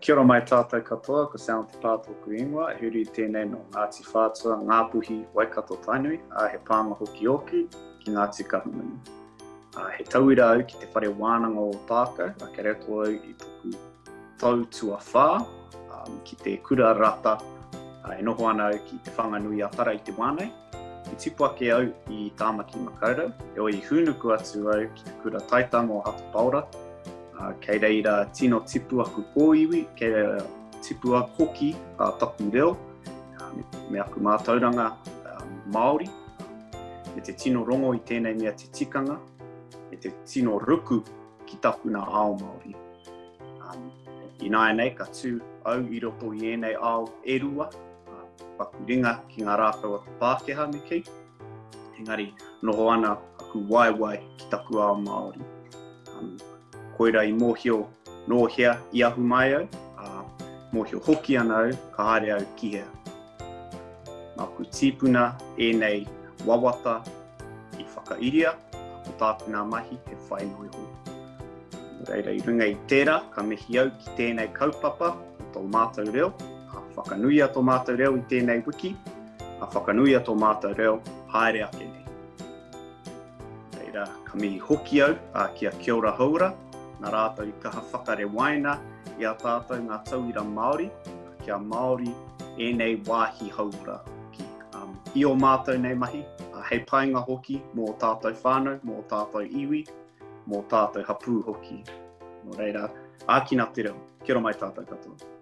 Kia ora mai tātou katoa, ko Sound Te Pā tōku ingoa, he uri tēnei nō Ngāti Whātua, Ngāpuhi, Waikato Tainui, ā, he pānga hoki ōku ki Ngāti Kahungunu. Ā, he tauira au ki te Whare Wānanga o Ōtākou, ā, kei roto au i toku tau tuawhā, ā, ki te kura rata, ā, e noho ana au ki Te Whanganui-a-Tara i te wā nei. I tipu ake au i Tāmaki Makaurau, heoi i hūnuku atu au ki te kura taitama o Hato Paora, ā, kei reira tino tipu aku kōiwi, kei reira tipu hoki a taku reo, ā, me, me aku mātauranga ā, Māori, me te tino rongo i tēnei mea te tikanga, me te tino ruku ki taku nā ao Māori. Um, ināianei ka tū au i roto i ēnei ao e rua, Paku ringa ki ngā rākau a te Pākehā me kī, engari noho ana aku waewae ki taku ao Māori. Um, koira i mōhio nō hea i ahu mai au, ā, mōhio hoki ana au ka haere au ki hea. Nāku tīpuna ēnei wawata i whakairia, ko tāku nā mahi he whai noa iho. Nō reira, i runga i tērā, ka mihi au ki tēnei kaupapa o tō mātou reo, ka whakanuia tō mātou reo i tēnei wiki, ka whakanuia tō mātou reo haere ake nei. Nō reira, ka mihi hoki au ki a Kia Ora Hauora, nā rātou i kaha whakarewaina i a tātou ngā tauira Māori, kia Māori ēnei wāhi hauora hoki. Um, i ō mātou nei mahi, hei painga hoki mō ō tātou whānau, mō ō tātou iwi, mō tātou hapū hoki. Nō reira, ākina te reo. Kia ora mai tātou katoa.